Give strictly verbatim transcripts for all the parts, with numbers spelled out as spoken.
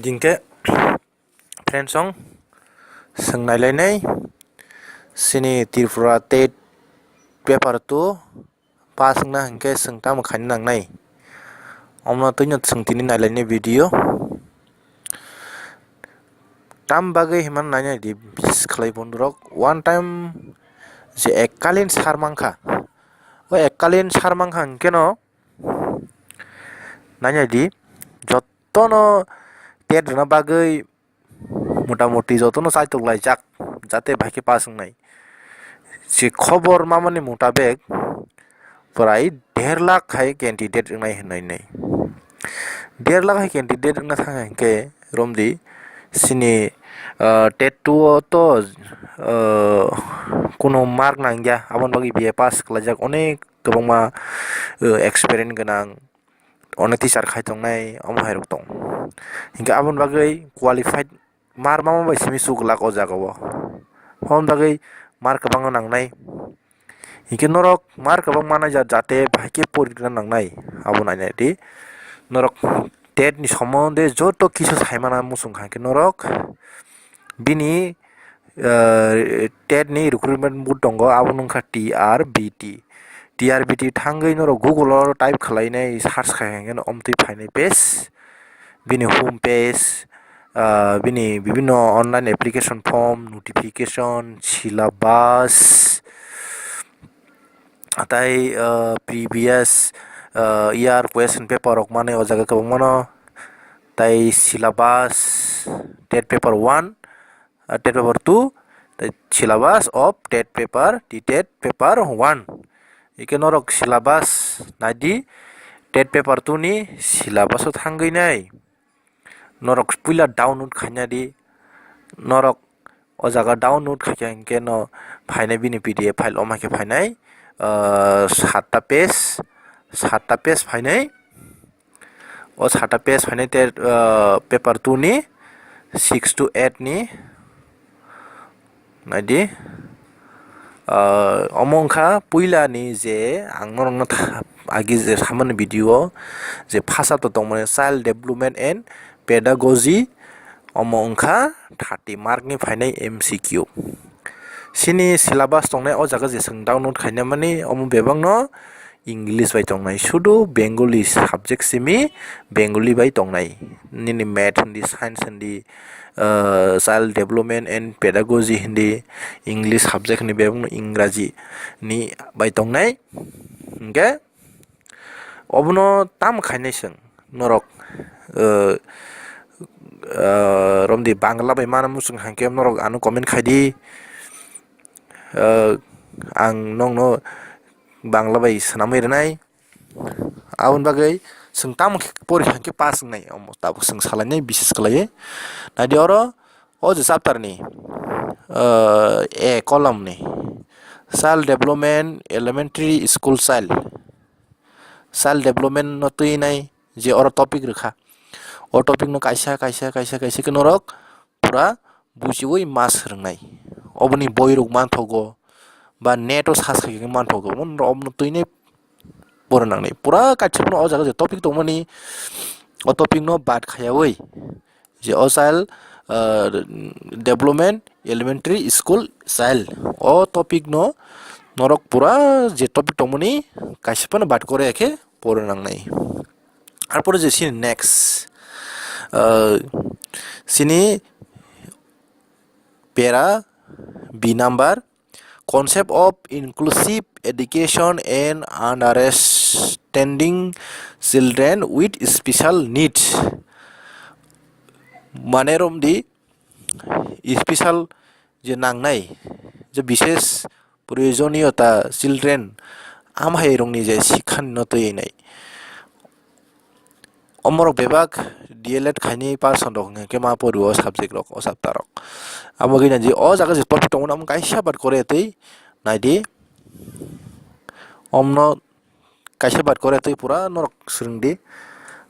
Dingke friends song swng nailainai sini Tripura TET paper two pass wngna hinkhe swng tamo khaina nangnai. Omno twino swng tini nailainai video. Tam bagwi himano nainai di, bises khlai bondurok. One time je ekkalin sar mankha. O ekkalin sar mankha hinkhe no nainai di, jottono TET rwna bagwi mota moti jotono chaitok laijak, jate bahai khe pass wngnai. Je khobor mamani mutabek prai der lakh hai candidate wngnai hinwi nai. Der lakh hai candidate wngna thang hinkhe romdi sini, ah, TET two o to, ah, kuno mark nangya, aboni bagwi B A pass khlaijak onek kwbangma, ah, experience gwnang, onek teacher khai tongnai, omo hai rok tong. Hinkhe aboni bagwi qualified mar mama bai simi chuklak o jaga o. Hon bagwi mar kwbangma nangnai. Hinkhe norok mar kwbang manai ja-, jate bahai khe pori rwna nangnai. Abo nainai di. Norok TET ni somonde joto kisu sai mana muchung kha hinkhe norok bini, ah, TET ni recruitment board tongo, abo wngkha T R B T. T R B T thangwi norok Google o type khlainai, search khai hinkhe no omtwi phainai page, bini home page, ah, bini bibinno online application form, notification, syllabus, tai, ah, previous, ah, year question paper rok manwi o jaga kwbangmano, tai syllabus, TET paper one, ah, TET paper two, tai syllabus of TET paper, T TET paper one. Ike norok syllabus naidi, TET paper two ni syllabus o thangwi nai. Norok puila download khaina di, norok o jaga download khaikha hinkhe no phainai bini P D F file, omo hai khe phainai, ah, satta page, satta page phainai. O satta page phainai te, ah, paper two ni six to eight ni naidi. Ah, omo wngkha puila ni je ang norokno tha-, agi je samani video o je phasa to tongmani child development and pedagogy, omo wngkha thirty mark ni phainai M C Q. Sini syllabus tongnai o jaga je chwng download khaina mani omo bebak no English bai tongnai, sudu Bengali subject simi Bengali bai tongnai. Nini math hindi, science hindi, ah, child development and pedagogy hindi, English subject hindi, bebakno Ingraji ni bai tongnai. Hinkhe obono tamo khainai chwng norok, ah, ah, romdi Bangla bai mana muchung hinkhe norok ano comment khaidi. Ah, ang nokno Bangla bai swnamwi rwnai. Aboni bagwi chwng tamo khe pori kha khe pass wngnai, omo tabuk chwng salainai bises kwlaiwi. Naidi oro, o je chapter ni, ah, A column ni child development, elementary school child, child development no twi nai je oro topic rwkha. O topic no kaisa, kaisa, kaisa, kaisa khe norok pura bujiwi ma swrwngnai. Oboni boirok manthogo, ba net o search khaikhe manthogo, omo norok obono twinai pora nangnai. Pura kaisa phano o jaga je topic tongmani, o topic no bad khayawi je o child, ah, development elementary school child, o topic no norok pura je topic tongmani kaisa phano bad kore khe pora nangnai. Arpore je sini next, ah, sini para B number, concept of inclusive education and understanding children with special needs. Mane romdi special je nangnai, je bishes proyojoniyo ta children, amhairokni je sikhani no twi nai. Omorok bebak D L Ed khainai person rok hwnkhe ma pori o subject rok, o chapter rok. Abo gina je o jaga je topic tongmani, omo kaisa bat kore twi naidi. Omno kaisa bat kore twi pura norok swrwngdi.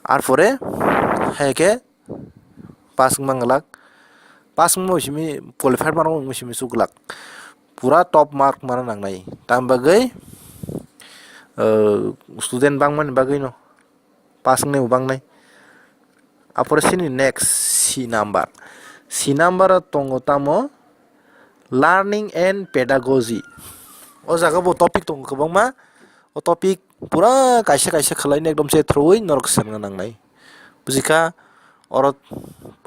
Arpore hai khe pass wngma glak. Pass wngma simi qualified mano wngma simi chuk glak. Pura top mark mana nangnai. Tam bagwi, eh, student bangmani bagwi no pass wngnai bo bangnai. Apore sini next, C C number. C number o tongo tamo learning and pedagogy. O jaga bo topic tongo kwbangma. O topic pura kaisa kaisa khwlaino ekdom se throwi norok swrwngna nangnai. Bujikha, oro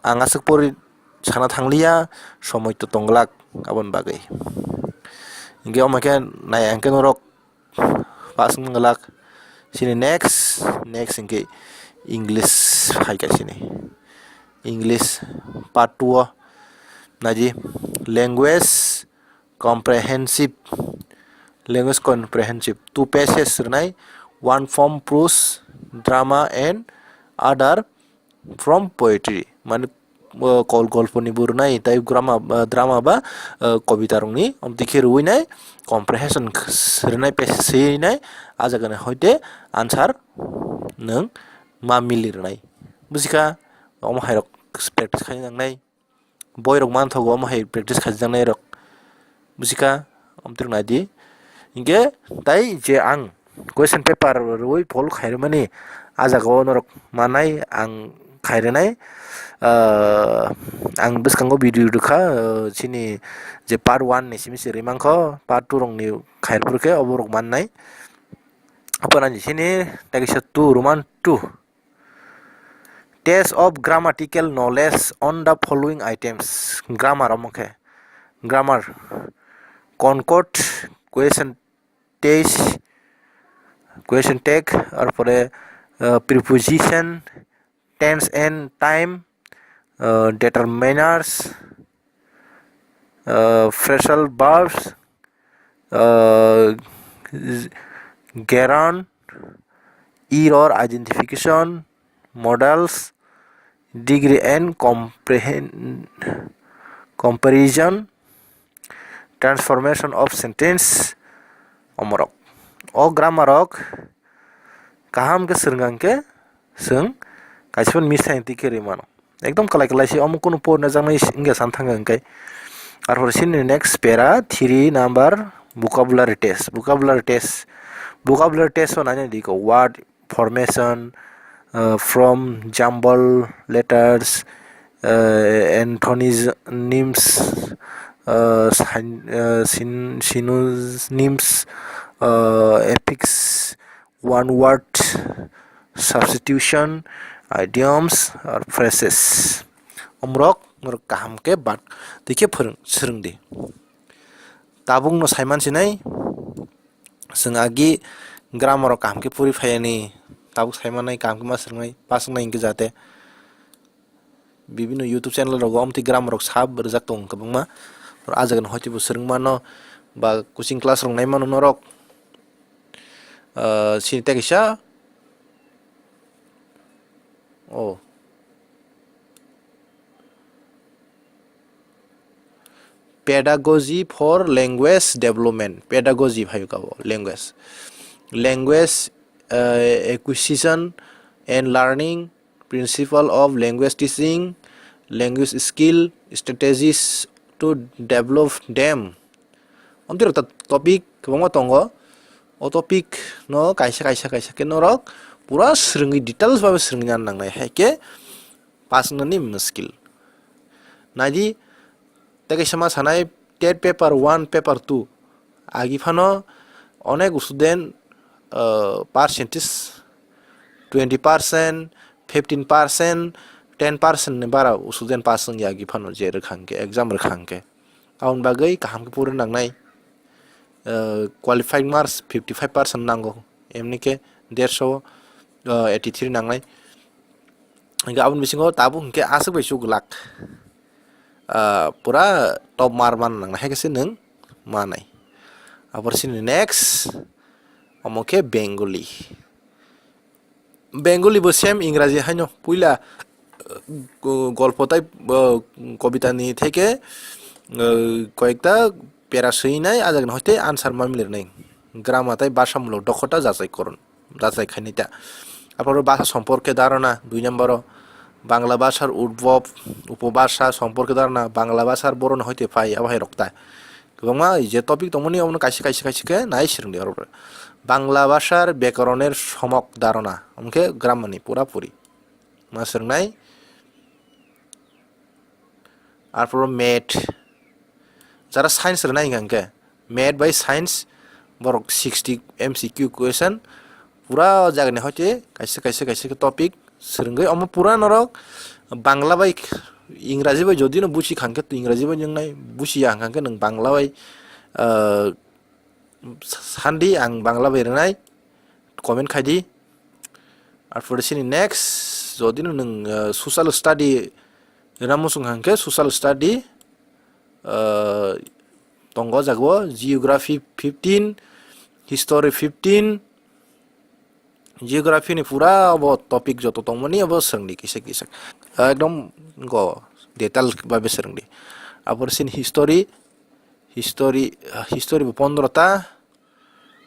ang aswk pori sana thangliya, somoi to tongglak aboni bagwi. Hinkhe omo khe nai ang khe norok pass wng glak. Chini next, next hinkhe English hai kha chini. English part two o naidi language comprehensive, language comprehensive. Two passages rwnai, one from prose, drama and other from poetry, mane, uh, kol golponi bo rwnai, tai grama, uh, drama ba, uh, kobita rokni omtwi khe rwinai, comprehension rwnai, page swinai, a jaga ni hoite answer nwng ma mili rwnai. Bujikha, omo hai rok practice khai nangnai. Boi rok manthogo omo hai practice khaijaknai rok. Bujikha, omtwi rok naidi. Hinkhe tai je ang question paper rwui phol khairwmani, a jaga o norok manai ang khairwnai. Ah, ang bwskango video rwkha, ah, chini je part one ni simi se rwimangkho, part two rokni khairphuru khe oborok mannai. Aphano ani chini tai kaisa two, Roman two. Test of grammatical knowledge on the following items. Grammar omo khe. Grammar. Concord, question test, question tag, arpore, uh, preposition, tense and time, uh, determiners, uh, phrasal verbs, uh, gerund, error identification, modals, degree and comprehend, comparison, transformation of sentence, omorok. O grammar rok kaham khe swrwng khe, chwng kaisa phano miss thai twi khe rwi mano. Ekdom kwlai kwlai se omo kunu porna jaknai wngya san thangkha hwnkhe. Arpore sini next para three number vocabulary test. Vocabulary test. Vocabulary test o naina di ko word formation, uh, from jumble letters, uh, antonyms, uh, syn-, uh, syn-, synonyms, uh, affix, one word substitution, idioms, or phrases. Omrok norok kaham khe bat twi khe phwrwng, swrwng di. Tabuk no saiman sinai, chwng agi grammar rok kaham khe puri phaiya ni, tabuk saiman nai kaham khe ma swrwngnai, paswngnai hinkhe jate. Bibino YouTube channel rogo omtwi grammar rok sab rijak tongo kwbangma. Norok ah jaga ni hoite bo swrwng mano, ba coaching class rok nai mano norok. Ah, sini tei kaisa. Oh. Pedagogy for language development. Pedagogy phaio kabo, language. Language, uh, acquisition and learning, principle of language teaching, language skill, strategies to develop them. Amtwi rok ta topic kwbangma tongo. O topic no kaisa, kaisa, kaisa khe norok pura swrwngwi details bai swrwngna nangnai, hai khe pass wngnani muskil. Naidi, tei kaisa ma sanai, tet paper one, paper two. Agi phano onek student, uh, percentage twenty percent, fifteen percent, ten percent ni bara student pass wngya agi phano je rwkha hwnkhe, exam rwkha hwnkhe. Aboni bagwi kaham khe puri nangnai, uh, qualifying marks fifty five percent nango, emni khe derso, uh, eighty three nangnai. Hingke aboni bisingo tabuk hingke aswk bai chuk glak. Ah, pura top mar man nang hai khe se nwng manai. Apor sini next, omo khe Bengali. Bengali bo same Ingraji haino puila, uh, golpo tai, uh, kobita ni theke, uh, koyekta pera swinai, ajak no hoite answer ma milir nai. Grammar tai basa mulok dokhota jachai koron. Jachai khainai ta. Apor basa somporke dharana, dui number o, Bangla bhasar udbhob, upobhasha, somporke dharana, Bangla bhasar boroni hoite phai, abo hai rok ta. Kwbangma je topic tongmani, omono kaisa, kaisa, kaisa khe nai swrwngdi oro. Bangla bhasar byakaroner somok dharana, omo khe grammar ni pura puri. Ma swrwngnai. Arporo math, jara science rwnai hwnkha hwnkhe math bai science, borok sixty M C Q question pura jagani hoite kaisa kaisa kaisa khe topic swrwngwi omo pura norok Bangla bai Ingraji bai jodi no busi kha hwnkhe Ingraji bai wngnai, busiya hwnkha hwnkhe nwng Bangla bai, ah, sandi ang Bangla bai rwnai, comment khai di. Arpore sini next, jodi no nwng, ah, social study rwna muchung hwnkhe social study, ah, tongo jago geography fifteen, history fifteen, geography ni pura abo topic joto tongmani abo swrwngdi kisa kisa, ekdom go detail babe swrwngdi. Arpore sini history, history, history bo pondro ta,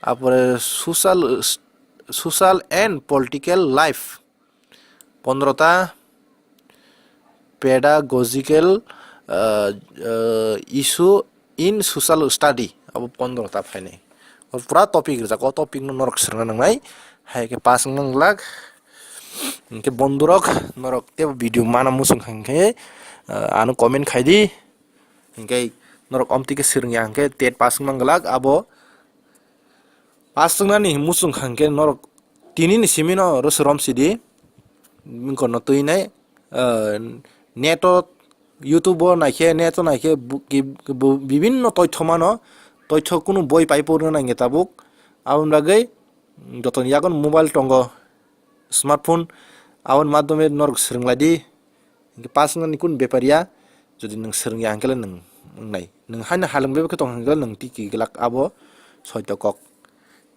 arpore social, social and political life pondro ta, pedagogical, ah, ah, issue in social study, abo pondro ta phainai. O pura topic rijak, o topic no norok swrwngna nangnai, hai khe pass wngna glak. Hinkhe bondhurok norok tebo video mana muchung kha hinkhe, ah, ano comment khai di. Hinkhe norok omtwi khe swrwngya hinkhe tet pass wngna glak abo. Pass wngnani muchung kha hwnkhe norok tini ni simi no rwswrwm sidi, wngkor no twi nai, ah, net o, YouTube o naikhe, net o naikhe bu-, ki-, bu-, bibinno toitho mano, toitho kunu boi pai porna nangya tabuk, aboni bagwi jotoni yago no mobile tongo, smartphone, aboni madhyome norok swrwng lai di. Hinkhe pass wngnani kun bepar ya, jodi nwng swrwng ya hinkhe le nwng wngnai. Nwng haino halwng bebak khe tong hinkhe le nwng tiki glak abo soito kok.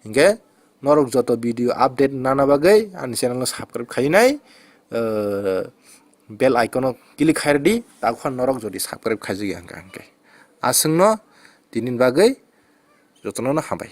Hinkhe norok joto video update nana bagwi ani channel no subscribe khai nai, eh, bell icon o click khai rwdi, takhuan norok jodi subscribe khaijak ya hinkhe, hinkhe. Aswkno tini bagwi jotono no hambai.